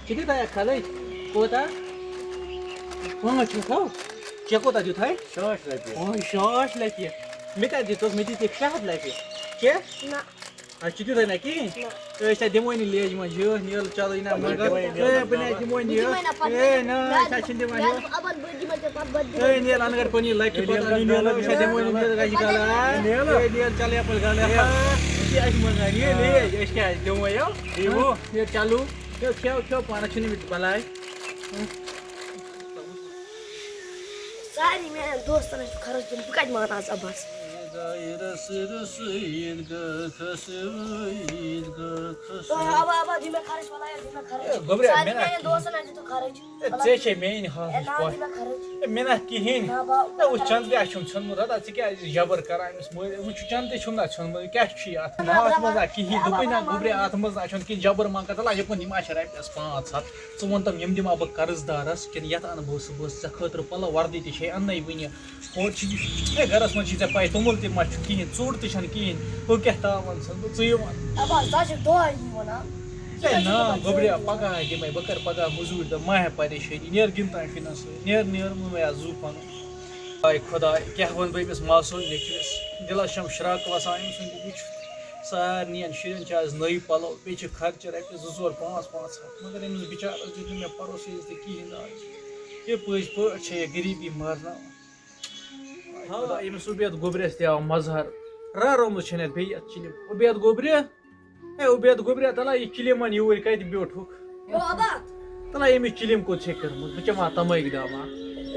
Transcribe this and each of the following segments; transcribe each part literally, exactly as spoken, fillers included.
چھِ دِتھ اَکھ خلٕچ؟ کوتاہ؟ پانٛژھ شیٚتھ تھاو۔ ژےٚ کوتاہ دیُت ہے؟ ساس رۄپیہِ۔ پانٛژھ ساس رۄپیہِ۔ مےٚ کَتہِ دیُتُکھ؟ مےٚ دِتِکھ شےٚ ہَتھ رۄپیہِ۔ ژےٚ؟ نہ۔ اَسہِ چھِ دیُتھُے نہ کِہیٖنۍ۔ نہ۔ أسۍ ہا دِموے نہٕ لیجہِ منٛز یہِ، نیل چلو یہِ نہ مَنٛگَر۔ مَنٛگَر، ہے، بہٕ نہ دِموے نہٕ یہِ۔ مَنٛگَر۔ ہے، نہ، أسۍ ہا چھِنہٕ دِوان یہِ۔ مےٚ آسہِ اَبَد بٔتۍ دِمَے ژےٚ پَتہٕ بٔتۍ دِمَے۔ ہے، نیل اَنہٕ گَر پَنٕنۍ لَکہِ پَتہٕ اَنٕنۍ نیل، أسۍ ہا دِموے نہٕ نیل رَجہِ گَلہٕ۔ ہے، نیل چلے اَپٲرۍ گَلہٕ۔ ہے، نیل چلے اَپٲرۍ گَلہٕ۔ ہے، یہِ چھِ اَسہِ منٛز یہِ لیج، أسۍ کیٛاہ دِموے یَو؟ یہِ گوٚو۔ ہے، چلو۔ ہے، کھیٚو، کھیٚو، پانَس چھُنہٕ یہِ بَلاے۔ سارنٕے میٛانٮ۪ن دوستَن حظ چھُ خرٕچ دیُن، بہٕ کَتہِ مانہٕ آز اَبَس؟ آ، اَبا، اَبا، دِ مےٚ خرٕچ، وَلہٕ، دِ مےٚ خرٕچ۔ ہے، گوٚبریا، سارنٕے مےٚ نا میٛانٮ۪ن کِہیٖنۍ۔ دوستَن حظ دیُتُکھ خرٕچ۔ ہے، وَلہٕ، ژےٚ چھے میٛٲنۍ حالٕچ ہے، نا، پَے۔ دِ مےٚ خرٕچ۔ ہے، مےٚ نا کِہیٖنۍ۔ نہ، با-، ہے، وٕچھ، چَندٕ تہِ اَسہِ چھُنہٕ ژھیوٚنمُت، ہَتہ، ژٕ کیٛازِ جبر کَران أمِس مٲلۍ؟ وٕچھ، چَندٕ تہِ چھُنہٕ اَتھ ژھیوٚنمُت، کیٛاہ چھُ یہِ اَتھ؟ نہ، نہ، ماس منٛز ہا کِہیٖنۍ، نہ، دوٚپُے نہ، نہ، گوٚبریا، اَتھ منٛز نہ چھُنہٕ کِہیٖنۍ، جبر ما کَر، تَلہ، یہِ کُن یِم اَسہِ رۄپیَس پانٛژھ ہَتھ۔ ژٕ وَن تَم، یِم دِما بہٕ قرض دارَس کِنہٕ یَتھ اَنہٕ بہٕ صُبحَس ژےٚ خٲطرٕ پَلو، وردی تہِ چھے اَننَے وٕنہِ۔ ہورٕ چھِ یہِ، ہے، گَرَس منٛز چھِ ژےٚ پَے، توٚمُل تہِ ما چھُ کِہیٖنۍ، ژوٚٹ تہِ چھَنہٕ کِہیٖنۍ، ہُہ کیٛاہ تاوَن ژھٕن بہٕ، ژٕے وَن۔ اَبا، ژٕ ہا چھُکھ دۄہَے یی وَنان۔ ہے نا، گوٚبریا، پَگاہ ہا دِمَے بہٕ، کَرٕ پَگاہ مٔزوٗرۍ، دَپ ما ہےٚ پریشٲنی، نیر گِنٛدتان شُرٮ۪ن سۭتۍ، نیر، نیر، وۄنۍ وَیا زُو پَنُن۔ آے خۄداے، کیٛاہ وَنہٕ بہٕ أمِس معصوم نیٚچوِس؟ دِلَس چھَم شرٛاکہٕ وَسان أمۍ سُنٛد وٕچھِتھ۔ سارنِیَن شُرٮ۪ن چھِ آز نٔوۍ پَلو، بیٚیہِ چھِ خرچہٕ رۄپیَس زٕ ژور پانٛژھ پانٛژھ ہَتھ، مگر أمِس بِچارَس دیُت نہٕ مےٚ پَروسٕے یوت تہِ کِہیٖنۍ آز۔ یہِ پٔزۍ پٲٹھۍ چھےٚ یہِ غریٖبی مارناوان۔ ہاو، أمِس عُبید گوٚبرِس تہِ آو مظہر۔ رارومُت چھَنہٕ یَتھ بیٚیہِ یَتھ چِلِم۔ عُبید گوٚبرِ، ہے عُبید گوٚبرِ، تَلہ یہِ چِلِم اَن یوٗرۍ، کَتہِ بیوٗٹھُکھ؟ یو اَبا۔ تَلہ ییٚمِس چِلِم کوٚت چھے کٔرمٕژ، بہٕ چَمہٕ ہا تَمٲکۍ داما۔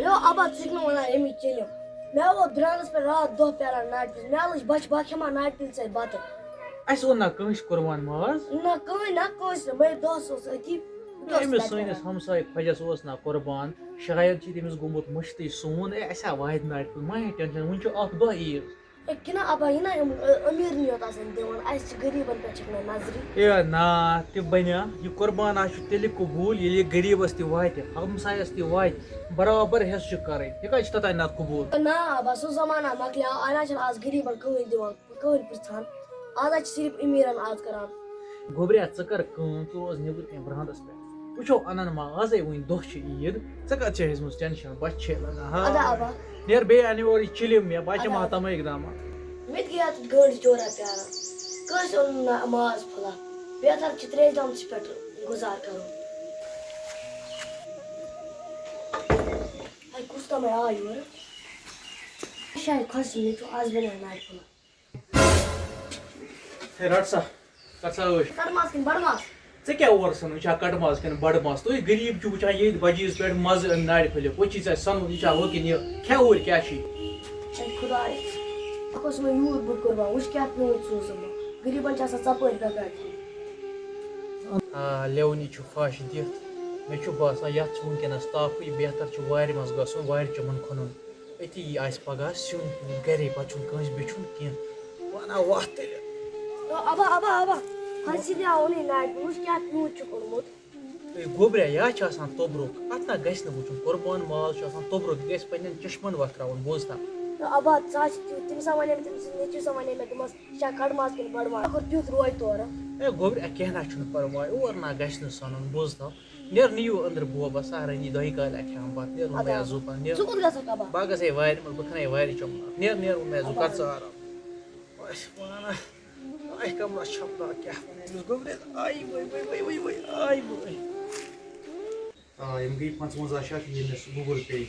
یو اَبا، ژٕ چھُکھ نہٕ وَنان ییٚمِس چِلِم۔ مےٚ ووت برٛانٛدَس پٮ۪ٹھ راتھ دۄہ پیاران ناٹہِ پھِلہِ۔ مےٚ لٔج بۄچھِ، بہٕ ہا کھٮ۪مہٕ ہا ناٹہِ پھِلہِ سۭتۍ بَتہٕ۔ اَسہِ ووٚن نا کٲنٛسہِ قۄربان ماز؟ نہ، کٕہٕنۍ نہ، کٲنٛسہِ نہٕ۔ مےٚ دوستَس اوس أتی۔ ہے، أمِس سٲنِس ہمسایہِ خۄجَس اوس نا قۄربان، شاید چھِ تٔمِس گوٚمُت مٔشتٕے سون۔ ہے، اَسہِ ہا واتہِ ناٹہِ پھِلہِ، مہ ہے ٹٮ۪نشَن، وٕنہِ چھُ اَکھ دۄہ عیٖد۔ ہے، کِنہٕ اَبا، یہِ نا یِم، أ، أمیٖرنٕے یوت آسان دِوان، اَسہِ چھِ غریٖبَن پٮ۪ٹھ چھَکھ نہ نظرٕے۔ ہے نا، تہِ بَنیٛا، یہِ قۄربان ہا چھُ تیٚلہِ قبوٗل، ییٚلہِ یہِ غریٖبَس تہِ واتہِ، ہمسایَس تہِ واتہِ، برابر حِصہٕ چھُ کَرٕنۍ۔ یہِ کَتہِ چھِ تَتھ نَتہٕ قبوٗل؟ نا اَبا، سُہ زمانہ مۄکلیو، آز نہ چھِنہٕ آز غریٖبَن کٕہٕنۍ دِوان۔ کٕہٕنۍ پرٛژھان۔ آز حظ چھِ صرف أمیٖرَن آز کران۔ گوٚبریا، ژٕ کر کٲم، ژٕ روز نیٚبرٕ کِنۍ برٛانٛدَس پٮ۪ٹھ۔ وٕچھو، اَنَن ما آزَے، وٕنۍ دۄہ چھِ عیٖد۔ ژےٚ کَتھ چھےٚ ہیٚژمٕژ ٹٮ۪نشَن؟ بۄچھِ چھے لَگان۔ ہا۔ اَدٕ اَبا۔ نیر بیٚیہِ اَنہِ اورٕ یہِ چِلِم مےٚ، بہٕ ہا چَمہٕ ہا اَدٕ۔ تَمٲکۍ دامہ۔ مےٚ تہِ گٔیے اَتھ گٲنٛٹہٕ جورا پیٛاران۔ کٲنٛسہِ اوٚن نہٕ ماز پھوٚلہ۔ بہتر چھِ ترٛیش دامسٕے پٮ۪ٹھ گُزار کَرُن۔ ہے، کُس تامَے آو یورٕ؟ شاید خۄش چھُ، ییٚتہِ چھُ آز بَنان ناٹہِ پھوٚلہ۔ ہے رٹ سا، کر سا ٲش۔ کَٹہٕ ماز کِنہٕ بَڑٕ ماز؟ ژےٚ کیٛاہ اورٕ سَنُن چھا کَٹہٕ ماز کِنہٕ بَڑٕ ماز؟ تُہۍ غریٖب چھِو وٕچھان ییٚتہِ بَجیٖز پٮ۪ٹھ مَزٕ اَمہِ نارِ پھٔلہِ۔ پوٚز چھُے ژےٚ سَنُن، یہِ چھا ہُہ کِنہٕ یہِ؟ کھٮ۪وٲرۍ کیٛاہ چھُے؟ اے خۄداے، اَکھ اوس مےٚ یوٗت بوٚڑ قۄربان، وٕچھ کیٛاہ پیوٗنٛت سوٗزُم بہٕ۔ غریٖبَن چھِ آسان ژۄپٲرۍ بٮ۪گار کھیوٚن۔ آ، لیونی چھُ پھَش دِتھ۔ مےٚ چھُ باسان، یَتھ چھُ وٕنکٮ۪نَس تاپھٕے، بہتر چھُ وارِ منٛز گژھُن، وارِ چَمَن کھنُن۔ أتی آسہِ پگاہ سیُن پیوٗنٛت گرے، پتہٕ چھُنہٕ کٲنٛسہِ بیچھُن کینٛہہ۔ بہٕ اَنہٕ ہا وَتھ تیٚلہِ۔ او اَبا، اَبا، اَبا، ہَن سیٖدھے آو نہٕ لایٹ، وٕچھ کیٛاہ پیوٗنٛت چھُکھ اوٚنمُت۔ ہے گوٚبریا، یہِ ہا چھُ آسان توٚبرُک، اَتھ نہ گژھِ نہٕ وٕچھُن، قۄربان مال چھُ آسان توٚبرُک، یہِ گژھِ پنٛنٮ۪ن چشمَن وۄتھراوُن، بوٗزتھا؟ او اَبا، ژٕ ہا چھُکھ تیُتھ، تٔمِس ہا وَنے مےٚ، تٔمِس، یہِ چھا کَٹہٕ ماز کِنہٕ بَڑٕ ماز؟ مےٚ کوٚر تیُتھ روے تورٕ۔ ہے گوٚبریا، کینٛہہ نہ چھُنہٕ پَرواے، اور نہ گژھِ نہٕ سَنُن، بوٗزتھا؟ نیر نِیِو أنٛدرٕ بوبَس، سہرٲنی دۄیہِ کالہِ اَکہِ ہَم بَتہٕ، نیر اَدٕ وۄنۍ آ۔ زُو پَہَن، نیر۔ ژٕ کوٚت گژھکھ، اَبا؟ بہٕ ہا گژھٕ ہے وارِ منٛز، بہٕ کھَنہٕ ہے وارِ چَمُن اَکھ۔ نیر، نیر، وۄنۍ زُو اَبا۔ کَر ژٕ آرام۔ وَے وَنان، وَے کَمرَس چھَم دَگ کیٛاہ وَنہٕ أمِس گوٚبرِس، آے وٲے، وٲے، وٲے، وٲے، آے وٲے۔ آ، یِم گٔے پنٛژوَنٛزاہ شَتھ ییٚمِس Google Pay۔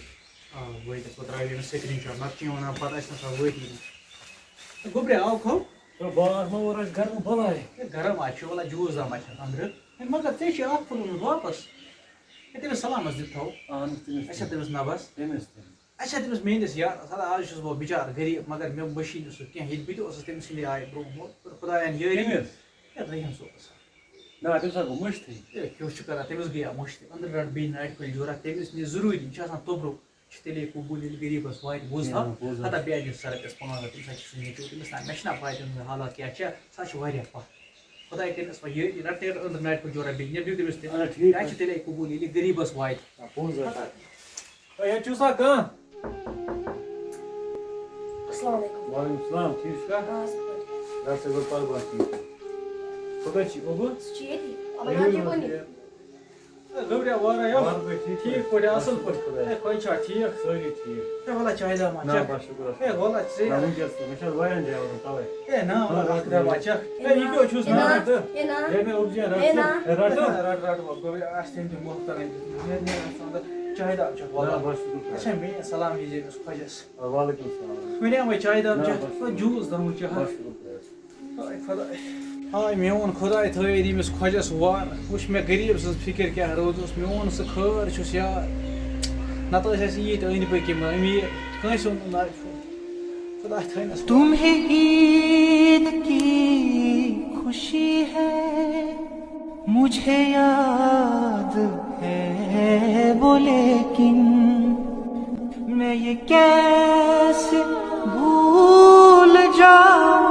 آ، وٲتۍ اَسہِ، پَتہٕ ترٛاوِ أمِس screenshot، نَتہٕ چھِ یِم وَنان پَتہٕ اَسہِ نہ سا وٲتی نہٕ۔ گوٚبریا، آو کھو؟ ہے، بہٕ آس ما اور اَسہِ گَرمہٕ بَلاے۔ ہے، گَرم آز چھُ، وَلہٕ juice دَما چھِ اَنٛدرٕ۔ ہے، مگر ژےٚ چھِ اَتھ پھُلمُت واپَس۔ ہے، تٔمِس سَلامَس دِتھ تھاو۔ اَہَن حظ، تٔمِس اَسہِ چھا تٔمِس۔ تٔمِس نَبَس؟ تٔمِس، تٔمِس۔ اَسہِ چھا تٔمِس میٛٲنِس یارَس؟ ہَتہٕ آز چھُس بہٕ بِچارٕ غریٖب، مگر مےٚ مٔشی نہٕ سُہ کینٛہہ۔ ییٚتہِ بہٕ تہِ اوسُس تٔمۍ سٕنٛدِ آیہِ برٛونٛہہ، خۄدایَن یٲری۔ کٔمِس؟ ہے، رحیٖم صٲبَس۔ نہ، تٔمِس ہا گوٚو مٔشتھٕے۔ ہے، کیُتھ چھُ کَران، تٔمِس گٔیٛا مٔشتٕے۔ أنٛدرٕ رَٹ بیٚیہِ ناٹہِ پھٔلۍ جورا، تٔمِس نِش ضروٗری، یہِ چھُ آسان توٚبرُک۔ چھِ تیٚلے قبوٗل، ییٚلہِ غریٖبَس واتہِ، بوٗزتھا؟ کینٛہہ، بوٗز حظ۔ ہتا بیٚیہِ اَتہِ یُس سَرَس پانٛژھ ہَتھ، تٔمِس ہا چھِ سُہ نیٚچوٗ، تٔمِس تام، مےٚ چھِنہ پَے تٔمۍ سٕنٛز حالات کیٛاہ چھےٚ، سُہ ہا چھِ واریاہ پَتھ۔ خۄداے کٔرِنَس وۄنۍ یہِ، یہِ رَٹہِ تیٚلہِ أنٛدرٕ ناٹہِ پھٔلۍ جورا بیٚیہِ، نیر، دِیِو تٔمِس تہِ۔ اَدٕ ٹھیٖک یہِ حظ چھِ حظ۔ تیٚلے قبوٗل، ییٚلہِ غریٖبَس واتہِ۔ آ، پوٚز حظ۔ ہتا۔ ہے، ییٚتہِ چھُو سا کانٛہہ؟ السلام علیکم۔ وعلیکم السلام، ٹھیٖک چھُکھا؟ آ، اَصٕل پٲٹھۍ۔ گَرٕ چھا گۄڈٕ پَرٕ بَس ٹھیٖک؟ ہُہ کَتہِ چھِ؟ اوٚبُر؟ سُہ چھُ ییٚتی۔ اَبَے، ییٚتہِ یہِ چھُ ؤنِو۔ یہِ۔ گوٚبریا وارٕ یو۔ وارٕ پٲٹھۍ ٹھیٖک ٹھیٖک پٲٹھۍ۔ پٲٹھۍ، اَصٕل پٲٹھۍ۔ خۄدایَس۔ ہے، خۄدا چھا ٹھیٖک؟ سٲری ٹھیٖک۔ ہے، وَلہ چاے داما نہ، چَکھ۔ بس شُکُر ہے، الحمدُلِلہ۔ وَلہ ژٕ۔ نہ، وٕنکیٚس نہٕ، مےٚ چھِ حظ واریاہَن جایَن وَنُن تَوَے۔ ہے، نہ، ہاں، وَلہ اَکھ دَبا چَکھ۔ ہے، یہِ کیٛاہ چھُس ہے نہٕ نا، رَٹہٕ؟ ہے نا، ہے، مےٚ اوٚب جان، ہے نا۔ رَٹھ ژٕ۔ ہے، رَٹہٕ۔ رَٹہٕ، رَٹہٕ، وَلہٕ گوٚبریا، آسہِ تٔمۍ دیُن مۄختَر أمۍ دیُت۔ ہے، ہے، آسہِ اَندَر چاے دام چَکھ نہ، وَلہ۔ بس شُکُر خۄدایَس۔ اچھا، مےٚ سلام یی زِ أمِس خۄجَس۔ آ، وعلیکُم السلام۔ وۄنۍ آ وۄنۍ چاے دام نہ، چَکھ، بس۔ وۄنۍ جوٗس دَمُن چَکھ۔ بس شُکُر خۄدایَس۔ ہاے خۄداے۔ ہاے میون خۄداے تھٲیِن أمِس خۄجَس وار۔ وٕچھ مےٚ غریٖب سٕنٛز فِکِر کیٛاہ روٗزٕس۔ میون سُہ خٲر چھُس یار۔ نَتہٕ ٲسۍ اَسہِ ییٖتۍ أنٛدۍ پٔکۍ یِم أمیٖر۔ کٲنٛسہِ ہُنٛد نہٕ لَج پھوٚت۔ خۄداے تھٲینَس وار۔ تمہیں عید کی خوشی ہے، مجھے یاد ہے وہ، لیکن میں یہ کیسے بھول جاؤں؟